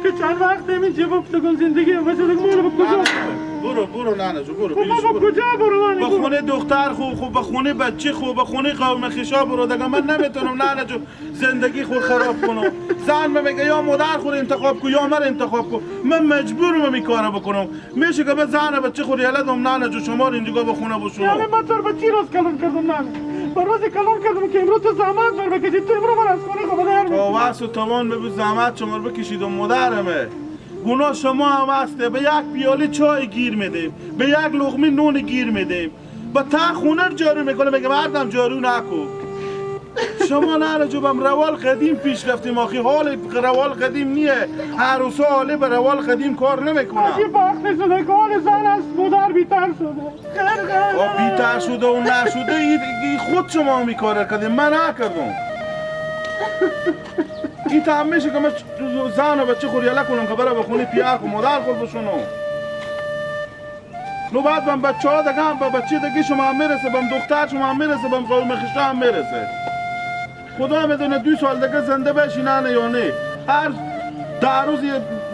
که چند وقت اینجا گفتگو زندگی واسه دیگه ما کجا برو برو ننه جو برو. بابا کجا برو ننه؟ به خونه دختر خو به خونه بچه خو به خونه قوم خویشا برو دیگه. من نمیتونم ننه جو زندگی خود خراب کنم. زن میگه یا مادر خود انتخاب کو یا من انتخاب کو. من مجبورم این کارو بکنم. میشه که من زن بچه خود یله دم ننه جو شما اینجا به خونه بشونم. یعنی من تو به چی روز کلون کردم ننه؟ به روز کلون کردم که امروز تو زحمت بر بکشی تو امروز من از خونه خود در تا واسه و توان به زحمت شما بکشیدم مادرمه. گناه شما هم هسته. به یک پیاله چای گیر میدیم، به یک لقمه نون گیر میدیم، با تا خونه رو جارو میکنه میگه مردم جارو نکن. شما نه جوبم روال قدیم پیش رفتیم آخی. حال روال قدیم نیه. عروسا حاله به روال قدیم کار نمیکنه. عجیب وقت شده که حال زن از مادر بیتر شده. بیتر شده و نشده ای خود شما میکاره کردیم، من نکردم. این تا هم میشه که من زن و بچه خور یله کنم که برای به خونه پیار و مادر خور بشونم. نو بعد بم بچه ها دیگه هم به بچه دیگه شما هم میرسه، بم دختر شما هم میرسه، بم قوم خویشا هم میرسه. خدا میدونه 2 سال دیگه زنده بشی نه یا نه. هر 10 روز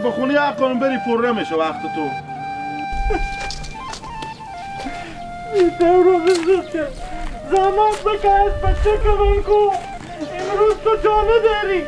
به خونه یک کنم بری پره میشه وقت تو. زحمت بکش بچه کلون کو، امروز تو جانه داری.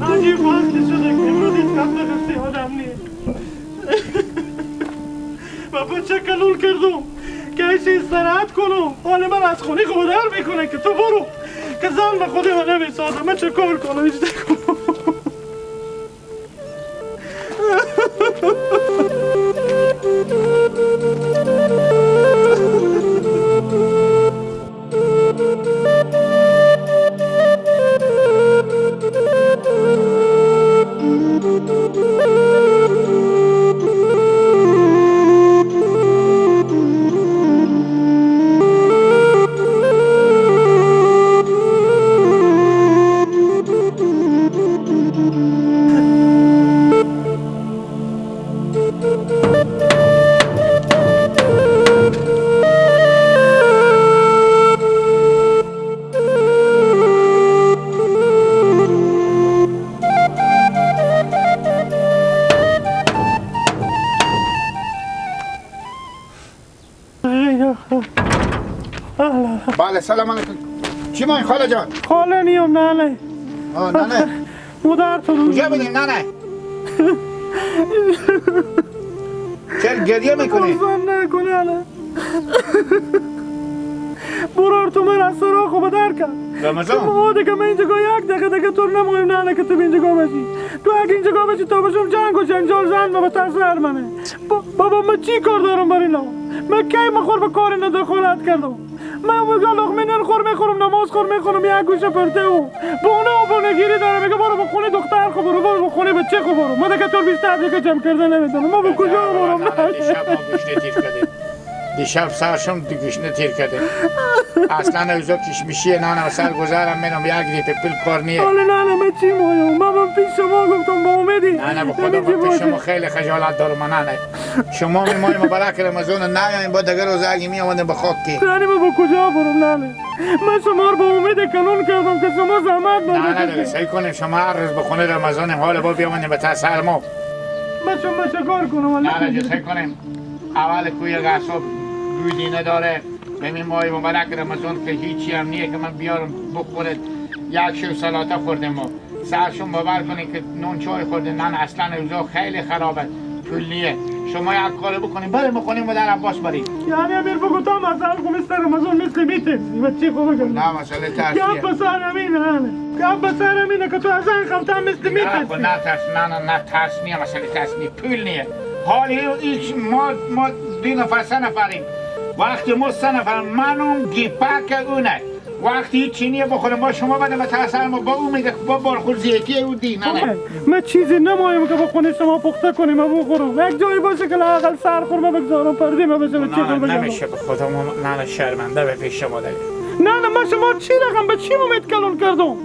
عجیب وقتی شده که امروز هیچ کس نخسته آدم نیست. و بچه کلون کردم که ایش استراحت کنم. حال من از خونه خود در میکنه که تو برو که زن به خود من نمیسازه. من چه کار کنم؟ هیچ نکنم. بله سلام علیکم. چی ماین خاله جان؟ خاله نیم ننه. آه ننه. مادر تو کجا بودیم ننه؟ چرا گریه میکنی؟ نکنه ننه. برار تو من از سرا خوب در کرد. رمضان ما دیگه من اینجا یک دقیقه دیگه تو نمایم ننه که تو اینجا باشی. تو اگه اینجا باشی تا باشم جنگ و جنجال زن به تاثیر منه. بابا من چی کار دارم برای اینا؟ من کی مخور به کار اینا دخالت کردم؟ من میگم لقمه نان خور میخورم، نماز خور میخورم، یک گوشه پرده و بونه و بونگیری داره. میگه برو به خونه دختر خو برو، برو به خونه بچه خو برو. ما دیگه تو بیشتر دیگه جمع کرده نمیتونم. ما به کجا برم؟ دیشب ما گوشنه تیر کردیم. دیشب سرشم گوشنه تیر کردیم. اصلا اوضاع کشمیشیه نانم سر گذارم منم یک ریپ پول کار نیه. حالا نه نه من چی مایم؟ من پیش شما گفتم با امیدی. نه نه به خدا من پیش شما خیلی خجالت دارم. نه نه شما می ماه مبارک رمضان نیایم با دیگر روز اگه می آمدیم به خاک کی. یعنی من با کجا برم؟ نه نه من شما رو با امید کلون کردم که شما زحمت بکشید. نه نه سعی کنیم شما هر روز به خونه رمضان حال با بیامدیم به تسر ما. من شما چه کار کنم؟ نه نه سعی کنیم اول کوی قصاب گویدینه داره. ببین ماه مبارک رمضان که هیچی هم نیه که من بیارم بخوره. یک شو سلاطه خوردیم ما سرشون باور کنید که نون چای خورده. نه اصلا اوضاع خیلی خرابه، پول نیه. شما یک کار بکنیم بریم بخونیم و در عباس بریم. یعنی امیر بگو تا مثلا کو مثل رمضان مثل میترسی و چی خوبه کنم؟ نه مسئله ترسیه. گپ بسر امینه، گپ بسر امینه که تو از این خفتن مثل میترسی. نه ترس، نه نه نه ترس نیه، مسئله ترس نیه، پول نیه. حال هیچ ما 2 نفر 3 نفریم. وقتی ما 3 نفر منم گیپک اونه. وقتی چینی بخوره ما شما بده ما تاثر ما با او میده با بارخور زیتی او دی. نه نه من چیزی نمایم که با خونه شما پخته کنیم و بخورم. یک جایی باشه که لااقل سر خورما بگذارم پرده ما بشه. نه نه نمیشه به خدا ما. نه نه شرمنده به پیش شما داریم. نه نه ما شما چی رقم به چی امید کلون کردم؟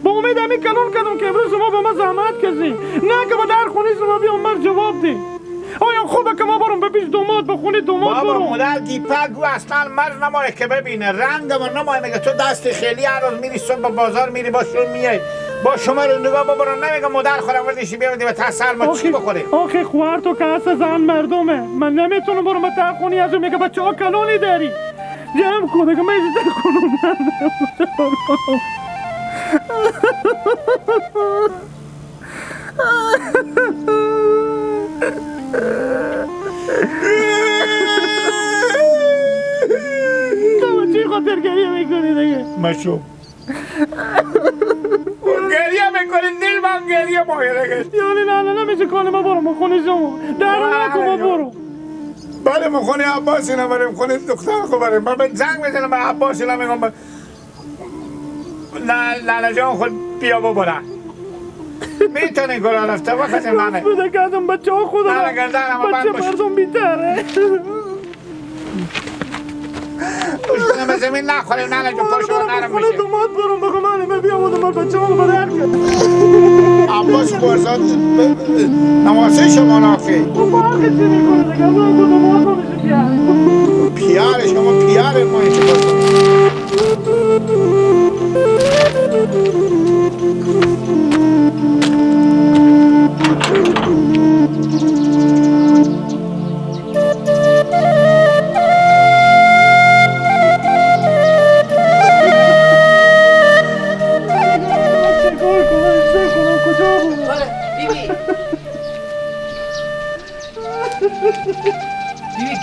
با امید همین کلون کردم که امروز شما به ما زحمت کشین، نه که به در خونه شما بیام من جواب دی. آیا خوبه که ما برم به پیش دوماد، به خونه دوماد برم؟ بابا مادر دیپک گو اصلا مرد نمایه که ببینه رنگ من نمایه، میگه تو دست خیلی هر روز میری صبح به بازار میری با شون میای با شما رو نگاه بابا نمیگه مادر خودم وردیشی بیام به تسر ما چی بخوریم؟ آخه خواهر تو که اصلا زن مردمه، من نمیتونم برم به در خونه از اون، میگه بچه ها کلونی داری جمع کنه که من اینجا کنم ندارم. تو چی خاطر گریه میکنی دیگه؟ مشو گریه میکنی دل من گریه مایه دیگه. یعنی نه نه نمیشه کنه ما برم خونه شما در نکن ما برم. بله ما خونه عباسی نبریم، خونه دختر خو بریم. من به زنگ بزنم به عباسی نمیگم نه لالا جان خود بیا ببرم. میتونی گران رفته وقت نه بوده که ازم بچه ها خودم بچه مردم بیتره پشتونم به زمین نخوریم. نه جون پاشو نرم میشه خونه دومات برم بگم من بیا بودم من بچه ها رو بدر کرد. عباس قرزاد نماسه شما ناخی فرق چی میکنه دیگه؟ از اون دومات رو میشه پیاره پیاره شما پیاره ما اینجا باز.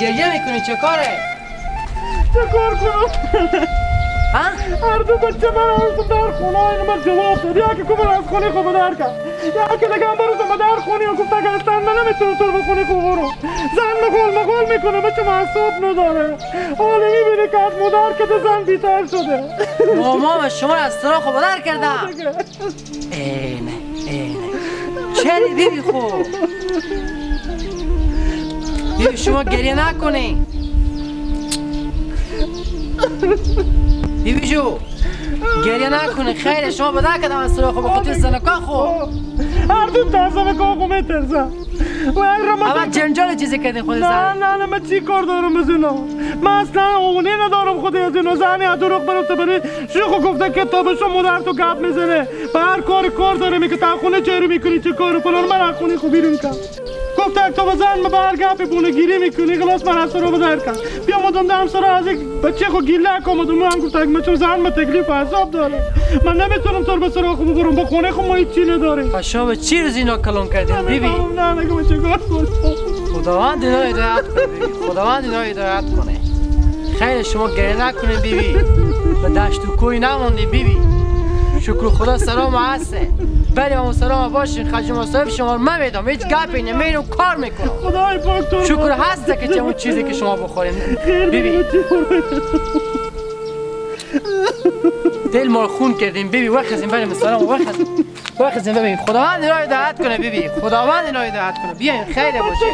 گریه میکنی چه کاره؟ چه کار کنم؟ هر دو بچه من هستم در خونه، اینو من جواب داد. یا که کمر از خونه خوب در کرد، یا که دیگه هم برو در خونه و گفت اگه اصلا من نمیتونم تو رو به خونه خوب برو. زن مغول مغول میکنه، بچه معصاب نداره. حالا میبینه که از مادر که زن بیتر شده. ماما شما رو از سرا خوب در کردم. اینه اینه چرا بیبی خوب بیبی شما گریه نکنی. بیبی جو گریه نکنی، خیره شما بدر کردم از سراخ به خاطر زنکا خوب. هر دو تا زنکا خو میترسم. اما جنجال چیزی کردین خود زن؟ نه نه نه من چی کار دارم از اینا؟ من اصلا اونه ندارم خود از اینا. زنی از دروغ برم تا بری شیخو گفته که تا به شما مادر تو گپ میزنه به هر کار کار داره، میگه تا خونه چرا میکنی چه کارو فلان. من از خونه خو بیرون کردم. گفت تو به زن به هر گپی بونه گیری میکنی، خلاص من از رو بدر کن. بیا مدام دم سر از یک بچه خو گیله کن. مدام من گفت من چون زن من تکلیف عذاب داره، من نمیتونم تو رو به سراغ خو ببرم، با خونه خو ما هیچ چی نداریم. شما به چی روز اینا کلون کردین بیبی؟ نه نه چه کار کنم؟ خداوند اینا هدایت کنه بیبی، خداوند اینا هدایت کنه. خیر شما گریه نکنین بیبی، به دشت و کوی نموندی بیبی. شکر خدا سلام هسته. بریم اون سلام باشین خجم مصاحب شما رو من میدم، هیچ گپی نمیرم کار میکنم. خدای پاک تو شکر هسته که چه اون چیزی که شما بخورین بیبی. دل ما رو خون کردیم بیبی. وخزیم بریم سلام وخزیم وخزیم ببین. خداوند اینا هدایت کنه بیبی، خداوند اینا هدایت کنه. بیاین خیر باشه.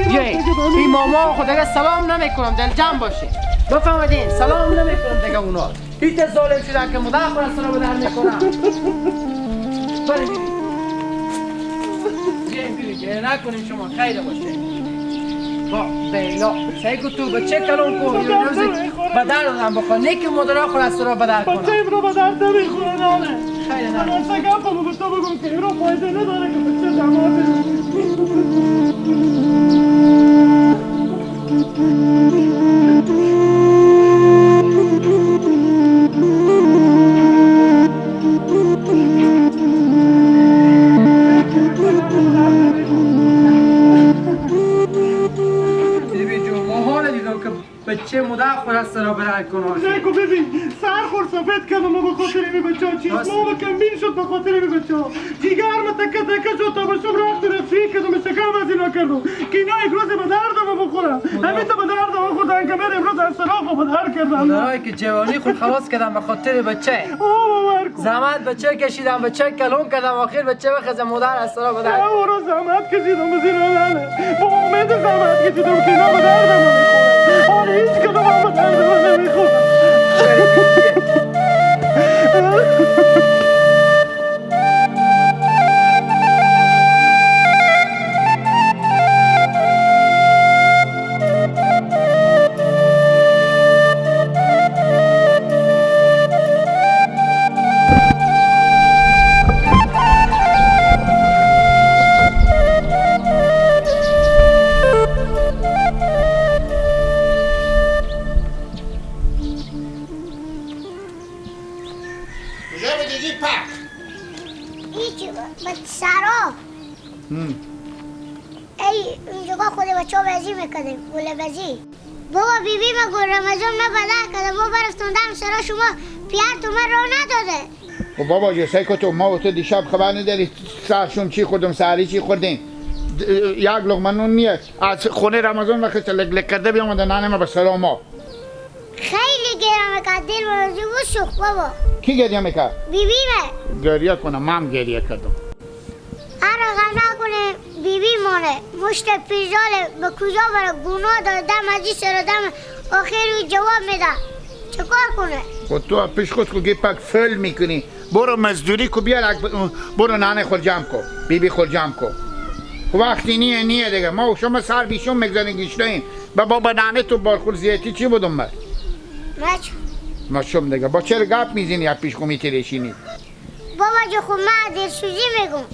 بیاین این ماما خود دیگه سلام نمیکنم، دل جمع باشه. بفهمیدین سلام نمیکنم دیگه اونا. هیچ ظالم شدن که مدر خود سلام در میکنم. بریم بیبی. بیاین بیبی گریه نکنیم شما، خیر باشه. با بیلا سعی کن تو بچه کلون کن یه روزی به درد آدم بخوره، نه که مادرها خود از تو را به درد کنن. بچه امرو به درد نمیخوره نانه. خیلی نه. من اصلا گپم به تو بگم که امرو فایده نداره که بچه دماغ. بچه مادر خود از سرا برای کنه. نگو ببین سر خور سفید کردم و به خاطر این بچه ها چیز ما کمبین شد به خاطر این بچه ها. جیگر ما تکه تکه شد تا به شب رفت رفتی کردم شکم از اینا کردم که اینا یک روز به دردم بخورم. همین تا به دردم خوردن که من امروز از سرا خود به در کردم. خدایی که جوانی خود خلاص کردم به خاطر بچه. زحمت بچه کشیدم، بچه کلون کردم، آخر بچه بخزم مادر از سرا به در. نه روز زحمت کشیدم از اینا نه. با امید زحمت کشیدم که اینا به دردم بخورن. آره هیچ کدوم هم به دردم نمیخورن. بابا بیبی ما گل رمضان ما بدل کرده، ما برفتم دم سرا شما پیار تو من رو نداده. خب بابا جسای که تو ما و تو دیشب خبر نداری سرشون چی خوردم سحری چی خوردیم، یک لقمه نون نیست از خونه رمضان وقت لگ لگ کرده بیامده نان ما به سرا ما خیلی گریه میکرد، دل من سوخت بابا. کی گریه میکرد؟ بیبی من گریه کنم، من گریه کردم. هر غم نکنه بیبی مانه مشت پیزاله به کجا بره، گناه داره دم از این سر دم آخر جواب میده، چکار کنه؟ خود تو پیش خود کو پک فل میکنی، برو مزدوری کو بیار، برو نانه خود جمع کو، بیبی خود جمع کو. وقتی نیه نیه دیگه، ما و شما سر بیشون میگذاریم گیشتیم با بابا نانه تو بارخور زیادی چی بودم من؟ مچم دیگه، با چرا گپ میزنی یا پیش خو میترشینی؟ بابا جو خود من دلسوزی میگم.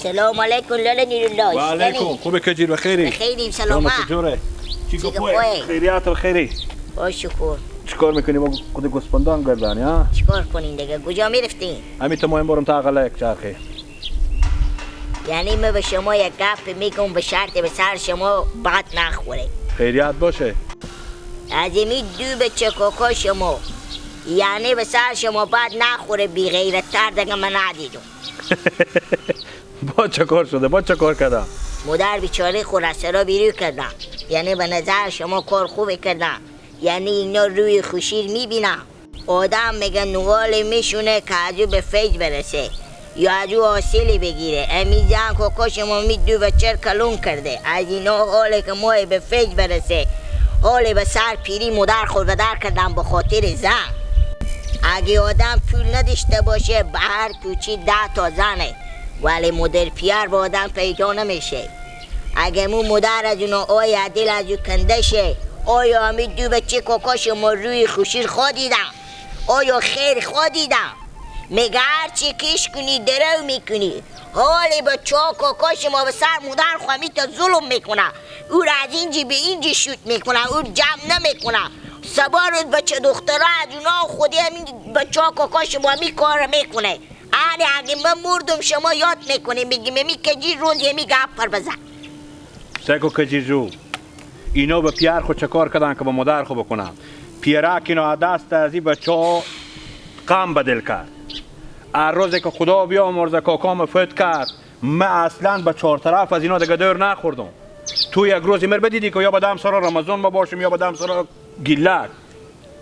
سلام علیکم لاله نیروالله. و علیکم. خوبه کجیر بخیری؟ بخیریم سلامت. چطوره؟ چی گپوه؟ خیریت بخیری. با شکر. چیکار میکنی با خود گوسفندان گردانی ها؟ چیکار کنین دیگه؟ کجا میرفتین؟ همین تو مهم برم تا اقلا یک چرخه. یعنی من به شما یک گپ میگم به شرط به سر شما بد نخوره. خیریت باشه. از این دو بچه کوکو شما یعنی به سر شما بد نخوره، بی غیرت تر دیگه من ندیدم. با چه کار شده؟ با چه کار کردم؟ مادر بیچاره خود را بیرون کردم، یعنی به نظر شما کار خوبه کردم، یعنی اینا روی خوشیر میبینم. آدم میگه نوال میشونه که از او به فیض برسه یا از او حاصلی بگیره. امی زن کوکو شما می دو بچه کلون کرده، از اینا حاله که ماه به فیض برسه، حاله به سر پیری مادر خود بدر کردم به خاطر زن. اگه آدم پول نداشته باشه به هر کوچی 10 تا زنه، ولی مدر پیر با آدم پیدا نمیشه. اگه مو مادر از اونا آیا دل از او کنده شه، آیا همی دو بچه کوکا شما روی خوشیر خواه دیدم، آیا خیر خواه دیدم؟ میگه هرچی کش کنی درو میکنی، حالی با چا کوکا شما به سر مادر خواهمی تا ظلم میکنه، او را از اینجی به اینجی شوت میکنه، او جمع نمیکنه. سبا روز بچه دختره از اونا خودی همین بچه ها کوکا شما می کار میکنه. آره اگه من مردم شما یاد میکنه، میگیم می کجی روز یمی گپ پر بزن. سگو کجی جو اینا به پیر خود چه کار کردن که با مادر خود بکنن. پیرک اینا دست از این بچه ها غم بدل کرد. هر روزی که خدا بیامرزه کاکام فوت کرد، من اصلا به چهار طرف از اینا دیگه دور نخوردم. تو یک روزی مر بدیدی که یا به دم سرا رمضان ما باشیم یا به دم سرا گیلک.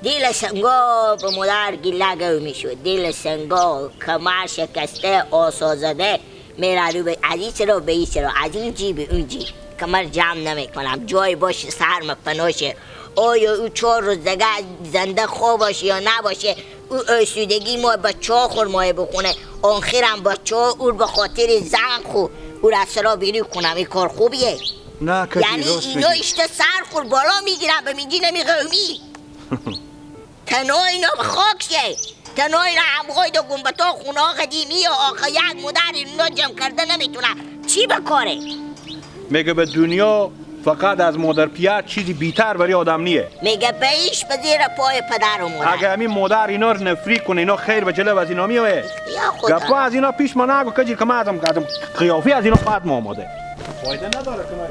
دل سنگا به مادر گیلک او میشد، دل سنگا کمر شکسته آسازده میره رو به از این سرا به این سرا، از این جی به اون جی، کمر جمع نمیکنم، جای باشه سرم پناشه. آیا او 4 روز دیگه زنده خواب باشه یا نباشه، او آسودگی ما با چا خور مایه بخونه، آخرم با چا او به خاطر زن خو او را سرا بیرون کنم. این کار خوبیه؟ نه کجی یعنی اینا اشته سر خور بالا میگیرن به میگی نمیقومی. تنها اینا به خاک شه، تنها اینا همخوای دو گنبتا خونه ها قدیمی و آخه یک مادر اینا جمع کرده نمیتونه، چی بکاره؟ میگه به دنیا فقط از مادر پیار چیزی بیتر برای آدم نیه. میگه بیش به زیر پای پدر و مادر. اگه همین مادر اینا رو نفری کنه اینا خیر به جلو از اینا میایه. گپا از اینا پیش ما نگو کجی که من ازم قیافی از اینا بعد ما آماده. فایده نداره که من.